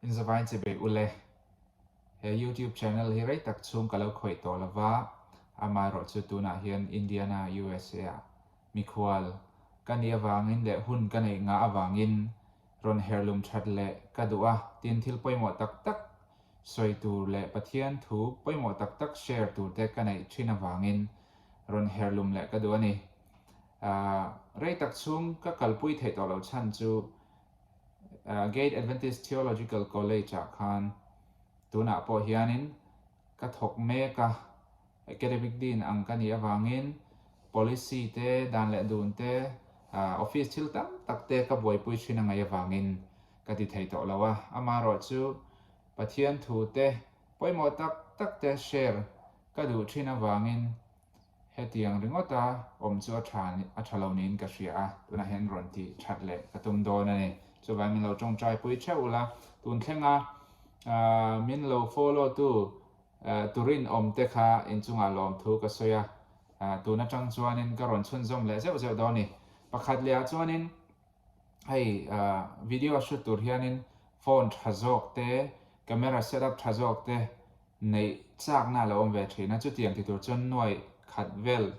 Inzavain chibei ule. He YouTube channel hi rei tak chhung ka lo khawih tawh lova, amaherawhchu tunah hian Indiana, USA ah mikhual ka nih avangin leh hun ka neih ngah avangin rawn herlum that leh ka duh a, tin thil pawimawh tak tak sawi tur leh Pathian thu pawimawh tak tak share tur te ka neih thin avangin rawn herlum leh ka duh a ni. Rei tak chhung ka kalpui theih tawh loh chhan chu Gate Adventist Theological College ah khan tunah pawh hianin ka thawk mek a, academic dean ang ka nih avangin policy te, dan leh dun te, office thil tam tak te ka buaipui thin a ngaih avangin ka ti thei tawh lo a, amaherawhchu Pathian thu te pawimawh tak tak te share ka duh thin avangin Hetiang ringawta awm chu a tha a tha lo niin ka hria a, tunah hian rawn tih that leh ka tum dawn a ni. Chuvangin min lo tawngtai pui theuh ula, tun thlenga min lo follow tu turin awm te kha inchungah lawmthu ka sawi a, tun atang chuanin ka rawn chhunzawm leh zeuh zeuh dawn a ni. Pakhat lehah chuanin hei video shoot tur hianin phone tha zawk te, camera setup tha zawk te Neih chakna a lo awm ve thin a, chutiang ti tur chuan nuai khat vel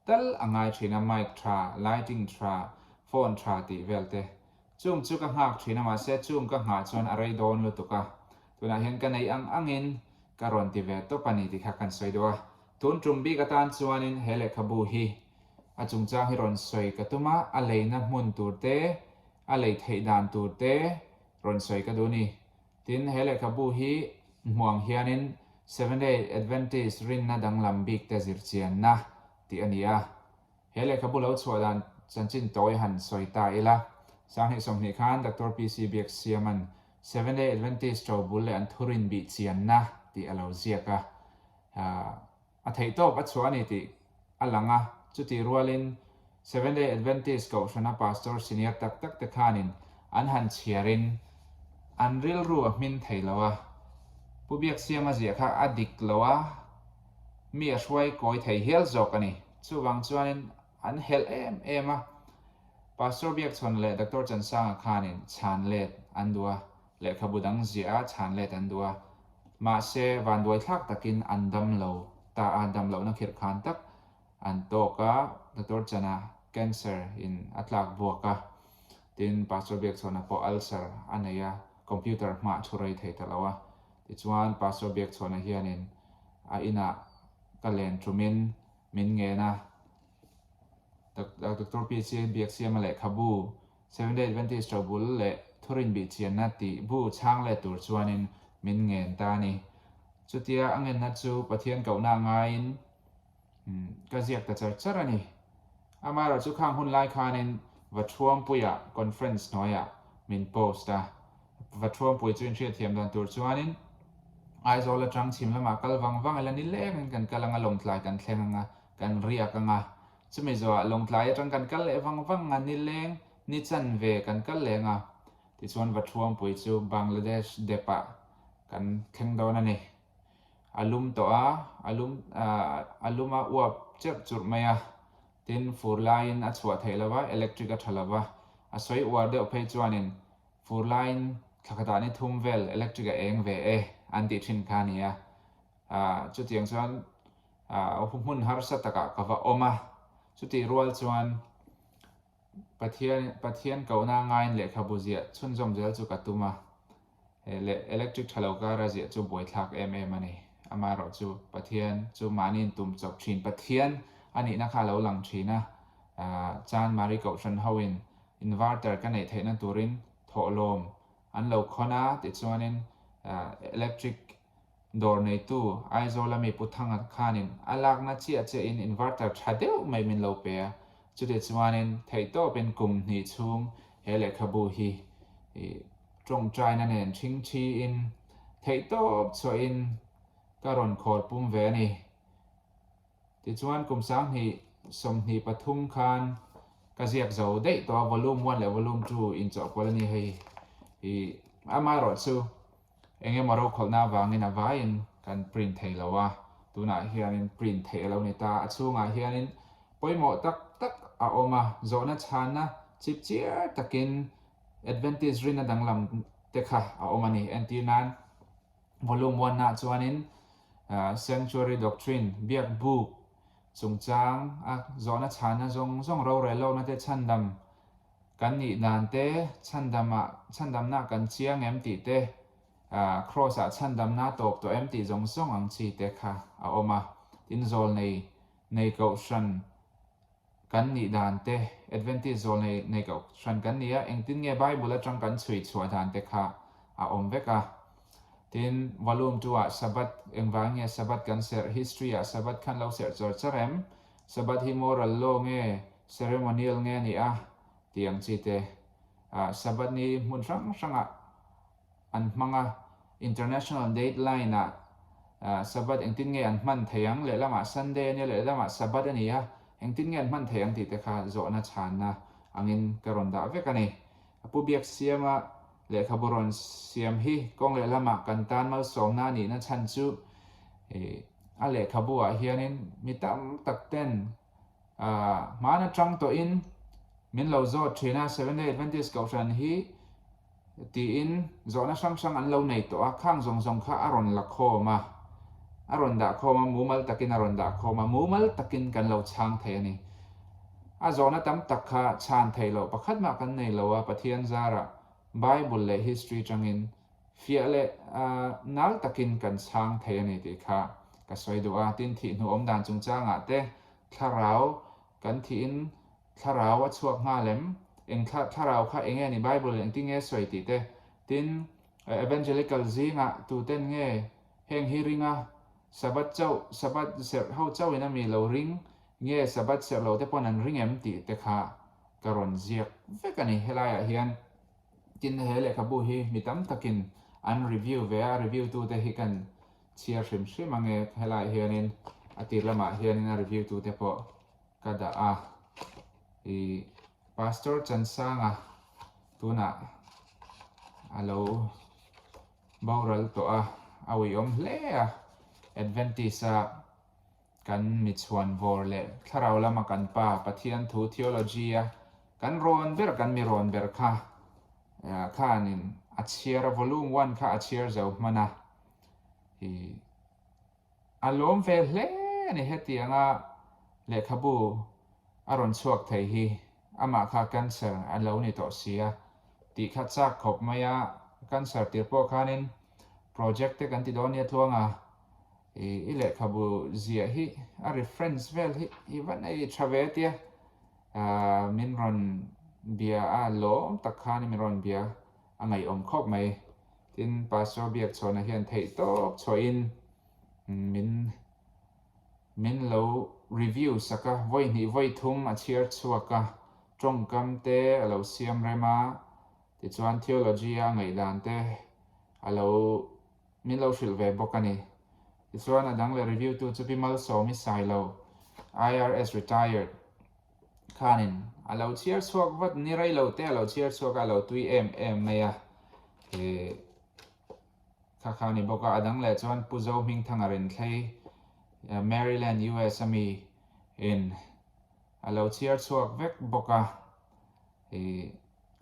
tal a ngai thin a, mic tha, lighting tha, phone tha tih vel te. Chung chu ka nghak thin a, mahse chung ka nghah chuan a rei dawn lutuk a, tunah hian ka neih ang angin ka rawn ti ve tawp a ni tih kha kan sawi duh a. Tun tum bik atan chuanin he lehkhabu hi a chungchang hi rawn sawi ka tum a, a leina hmun tur te, a lei theih dan tur te rawn sawi ka duh a ni. Tin, he lehkhabu hi hmuang hianin Seventh-day Adventist rinna danglam bikte zirchianna tih a ni a. He lehkhabu lo chhuah dan chanchin tawi han sawi ta ila, Sanghnih 20 khan Doctor PC Biaksiama'n Seventh-day Adventist ṭobul leh an thurin bihchianna tih a lo ziak a. A theihtawp a chhuah a ni tih a lang a, chutih rualin Seventh Day Adventist kohhrana pastor senior tak tak te khanin an han chhiarin an rilru a hmin thei lo a, Pu Biaksiama ziah kha a dik lo a, mi a hruai kawi thei hial zawk a ni. Chuvang chuanin an helh em em a, Pastor Biakchhawn leh Doctor Chansanga khanin chhan let an duh a, Lehkhabu dang ziah a chhan let an duh a, mahse vanduai thlak takin an dam lo ta a, dam lohna khirh khan tak an tawk a, Doctor Chana cancer in a tlak buak a, tin Pastor Biakchhawna pawh ulcer a nei a, computer hmah thu rei thei ta lo a, tichuan Pastor Biakchhawna hianin a inah ka len tumin min ngen a, Doctor PC Biaksiama lehkhabu Seventh-day Adventist ṭobul leh thurin bihchianna tih bu chhang let tur chuanin min ngen ta a ni. Chutia a ngenna chu Pathian kohna a ngaiin ka ziak ta char char a ni. Amaherawh chu khang hun lai khanin Vathuampuia conference hnuaiah min post a. Vathuampui chu inhriatthiam dan tur chuanin Aizawl atang chhim lamah kal vang vang ila nilengin kan kal anga Lawngtlai kan thleng anga kan riak anga Chumi zawhah Lawngtlai atang kan kal leh vang vang a, nileng ni chanve kan kal leng a, tichuan Vathuampui chu Bangladesh depah kan thleng dawn a ni. A lum tawh a, a lum a lum a uap cherh churh mai a, tin fur laiin a chhuah theih lo va, electric a tha lo va, a sawi uar deuh phei chuanin fur laiin thla khatah ni thum vel electric a eng ve e an tih thin kha a ni a. Chutiang chuan hmun harsa takah ka va awm a, chutih rual chuan Pathian Pathian kohna ngaiin lehkhabu ziah chhunzawm zel chu ka tum a, leh electric tha lo kara ziah chu buaithlak em em a ni. Amaherawh chu Pathian chu mahni intum chawp thin Pathian a nihna kha a lo lang thin a, Chanmari Kohhran hoin inverter ka neih theihna turin thawhlawm an lo khawn a, tichuanin electric Dawr neitu Aizawl ami Pu Thanga khanin a lakna chiah chiahin inverter tha deuh mai min lo pe a, chutih chuanin theihtawpin kum hnih chhung he lehkhabu hi tawngtaina nen thingthiin theihtawp chhuahin ka rawn khawl pum ve a ni. Tichuan kum 2023 khan ka ziak zo daih tawh a, volume one leh volume two inchawhpawlh a ni hei hi amaherawhchu Eng emaw rokhawlhna avangin a vaiin kan print thei lo a, tunah hianin print theih a lo ni ta. A chhungah hianin pawimawh tak tak a awm a, zawhna chhanna chip chiar takin Adventist rinna danglam te kha a awm a ni. Entir nan Volume One ah chuanin Sanctuary Doctrine, Biak Buk chungchang a zawhna chhana zawng zawng rorel lohna te chhandam kan nih dan te, chhandam ah chhandamna kan chiang em tih te, Kraws ah chhandamna tawp tawh em tih zawng zawng ang chi te kha a awm a. Tin zawlnei nei kohhran kan nih dan te, Adventist zawl nei nei kohhran kan ni a, engtin nge Bible atang kan chhui chhuah dan te kha a awm vek a. Tin, Volume 2 ah Sabbath, engvang nge Sabbath kan serh, History ah Sabbath khan lo serh char char em? Sabbath hi moral law nge ceremonial nge ni a? tih ang chi te. Sabbath ni hmun hrang hrangah an hmang a, International Date Line ah Sabbath engtin nge an hman thei ang, lehlamah Sunday a nia, lehlamah Sabbath a ni a, engtin nge an hman thei ang tih te kha zawhna chhanna angin ka rawn dah vek a ni. Pu Biaksiama lehkhabu rawn siam hi kawng lehlamah kan tan malsawmna a nihna chhan chu a lehkhabu ah hianin mi tam tak ten hmaan atang tawhin min lo zawt thin a, Seventh Day Adventist Kohhran hi tiin zawhna hrang hrang an lo nei tawh a, khang zawng zawng kha a rawn la khawm a, a rawn dah khawm a, mumal takin a rawn dah khawm a, mumal takin kan lo chhang thei a ni. A zawhna tam tak kha chhan theih loh pakhat mah kan nei lo a, Pathian zarah Bible leh history tangin fiah leh nal takin kan chhang thei a ni tih kha ka sawi duh a, tin thih hnu awm dan chungchangah te thlarau kan thihin Thlarau a chhuak nghal em? Eng thla thlarau kha enge ni Bible in engtin nge sawi tih te? Tin, Evangelical zingah tuten nge heng hi ring a, Sabbath chauh, Sabbath serh ho chauhin a mi lo ring nge Sabbath serh lo te pawn an ring em tih te kha ka rawn ziak vek a ni helaiah hian. Tin, he lehkhabu hi mi tam takin an review ve a, review tute hi kan chhiar hrim hrim ange helaiah hianin a tir lamah hianin a review tute pawh ka dah a, ih Pastor Chansanga tunah a lo boral tawh a, a uiawm hle a, Adventist a kan mi chhuan vawr leh thlarau lama kan pa Pathian thu theology a kan rawn ber kan mi rawn ber kha khanin a chhiar a volume one kha a chhiar zo hman a, ih. A lawm ve hle a ni hetianga lehkhabu a rawn chhuak thei hi amah kha cancer a lo ni tawh si a tih kha chak khawp mai a, cancer tir pawh khanin project te kan ti dawn nia tluang a, i lehkhabu ziah hi a reference vel hi i va nei tha ve tia min rawn bia a lawm tak khanin min rawn bia a ngaihawm khawp mai. Tin, Pastor Biakchhawna hian theihtawp chhuahin min min lo review sak a, vawi hnih vawi thum a chhiar chhuak a, tawngkam te a lo siam rem a, tichuan theology a ngaihdan te a lo min lo hrilh ve bawk a ni. Tichuan a dang leh review tu chu Pi Malsawmi Sailo, IRS retired, Khanin a lo chhiar chhuak vat ni rei lo te a lo chhiar chhuak a, a lo tui em em mai a, ih kha kha a ni bawk a, a dang leh chuan Pu Zo Hmingthanga Renthlei Maryland US a mi in a lo chhiar chhuak vek bawk a, ih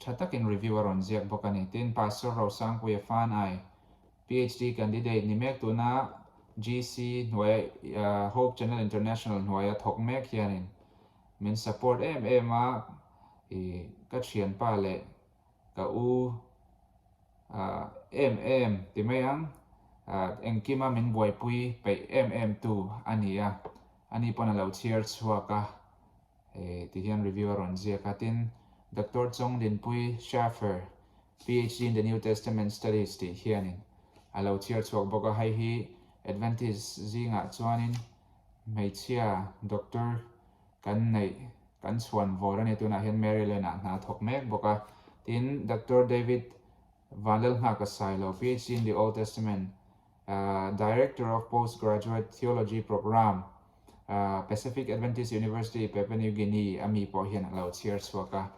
tha takin review a rawn ziak bawk a ni. Tin, Pastor Rosangpuia Fanai PhD candidate ni mek tuna GC hnuaia Hope Channel International hnuaia thawk mek hianin min support em em a, ih ka thianpa leh ka u em em ti mai ang, engkima min buaipui peih em em tu a ni a, ani pawn a lo chhiar chhuak a. Ti hian review a rawn ziak a, tin Doctor Chong Dinpui Schaffer, PhD in the New Testament Studies tih hianin a lo chhiar chhuak bawk a, hei hi Adventist zingah chuanin hmeichhia doctor kan neih kan chhuan vawr a ni, tunah hian Maryland ah hna a thawk mek bawk a, tin Doctor David Vanlalnghaka Sailo, PhD in the Old Testament, Director of Postgraduate Theology Program, Pacific Adventist University, Papua New Guinea a mi pawh hian a lo chhiar chhuak a.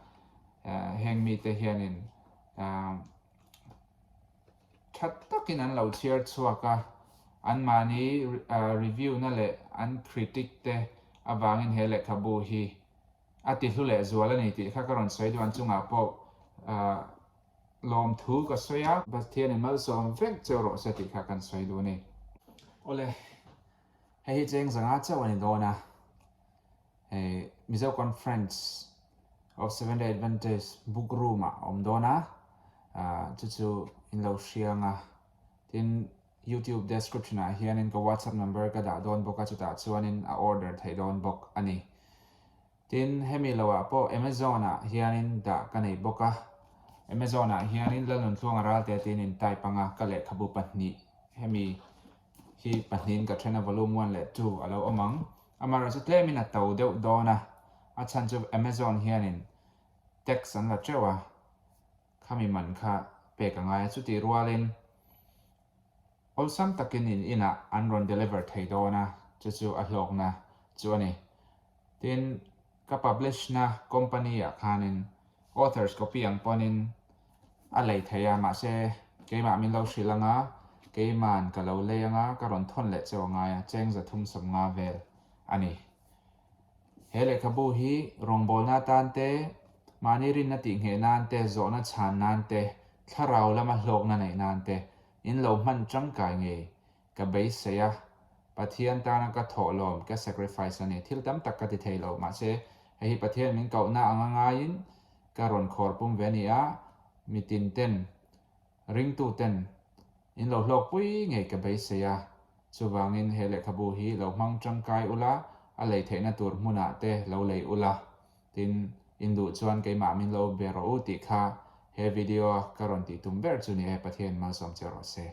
Heng mite hianin tha takin an lo chhiar chhuak a, anmahni review na leh an critic te avangin he lehkhabu hi a ti hlu leh zual a ni tih kha ka rawn sawi duh an chungah pawh. Lawmthu ka sawi a, Pathianin malsawm vek cheu rawh se tih kha kan sawi duh a ni. Awle, hei hi cheng zanga chauh a ni dawn a, hei Mizo Conference of Seventh-day Adventist book room ah a awm dawn a, chu chu in lo hria ang a, tin YouTube description ah hianin ka WhatsApp number ka dah dawn bawk a, chutah chuanin a order theih dawn bawk a ni. Tin, hemi loah pawh Amazon ah hianin dah ka nei bawk a. Amazon ah hianin Lalnuntluanga Ralte tiin in type anga ka lehkhabu pahnih hemi hi pahnihin ka then a volume one leh two a lo awm ang. Amaherawhchu tlemin a to deuh dawn a, a chhan chu Amazon hianin tax an la teuh a, khami man kha pek a ngai a, chutih rualin Awlsam takin in inah an rawn deliver thei dawn a, chu chu a hlawkna chu a ni. Tin, ka publish na company ah khanin author's copy ang pawnin a lei thei a, mahse keimah min lo hrilh anga, keiman ka lo lei anga ka rawn thawn leh cheu angai a, cheng 350 vel a ni. He lehkhabu hi rawngbawlna atan te, mahni rinna tihngheh nan te, zawhna chhan nan te, thlarau lama hlawkna neih nan te In lo hman tangkai ngei ka beisei a, Pathian tana ka thawh lawm, ka sacrifice a ni. Thil tam tak ka ti thei lo, mahse hei hi Pathian min kohna anga ngaiin ka rawn khawr pum ve a ni a, mitin ten, ringtu ten in lo hlawkpui ngei ka beisei a, chuvangin he lehkhabu hi lo hmang tangkai ula, a lei theihna tur hmunah te lo lei ula. Tin, in duh chuan keimah min lo be rawh u tih kha he video a ka rawn tih tum ber chu ni e, Pathian malsawm che rawh se.